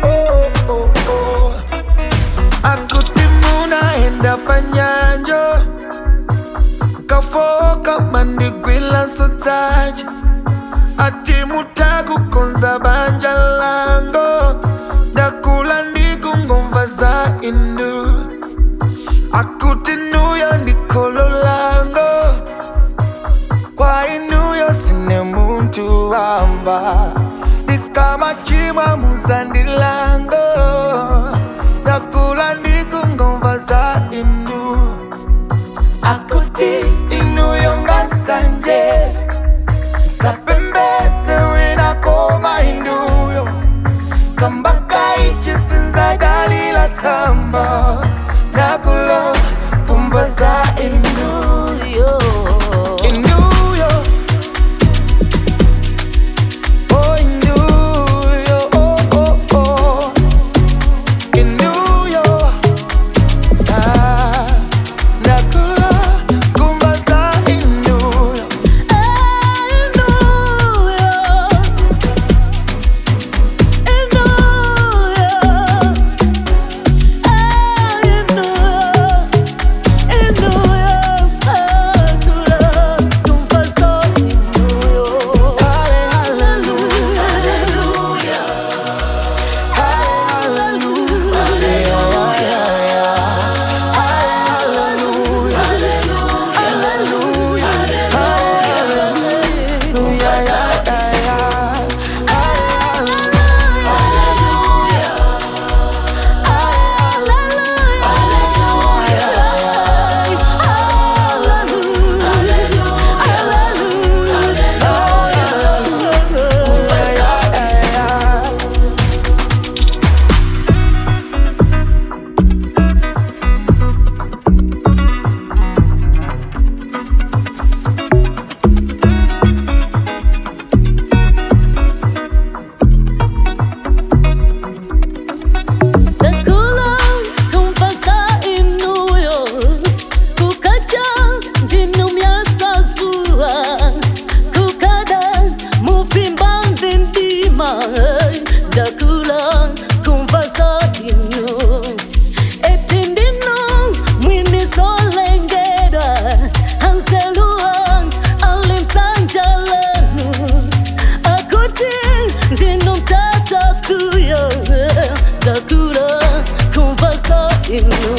oh, oh, oh. Akuti munaenda panyanjo kafoka mandigwila nsodzaji ati mutakukonza banja lango ndakula ndikungomva za inu akuti nuyo ndikholo lango kwa inuyo sine muntu wamba ndikamachimwa muzandilango ndakula ndikungomva za inu akuti inuyo ngansanje nsapembese winakoma induyo kambaka ichisinzadalila tsamba ndakula kumva za inu Yo. Induyo, oh induyo, oh oh oh, induyo, ah, ndakula kumva za induyo. Hale, hallelujah, hallelujah, hallelujah, hallelujah, hallelujah, hallelujah. Nakula kumpasa inuyo kukacha ndinumyasasua kukada mupimba ndindima ndakula kumpasa inu etindino mwinisolengera hanselua alimsanjalanu akuti ndinumtata kuyo ndakula kumvasa inu.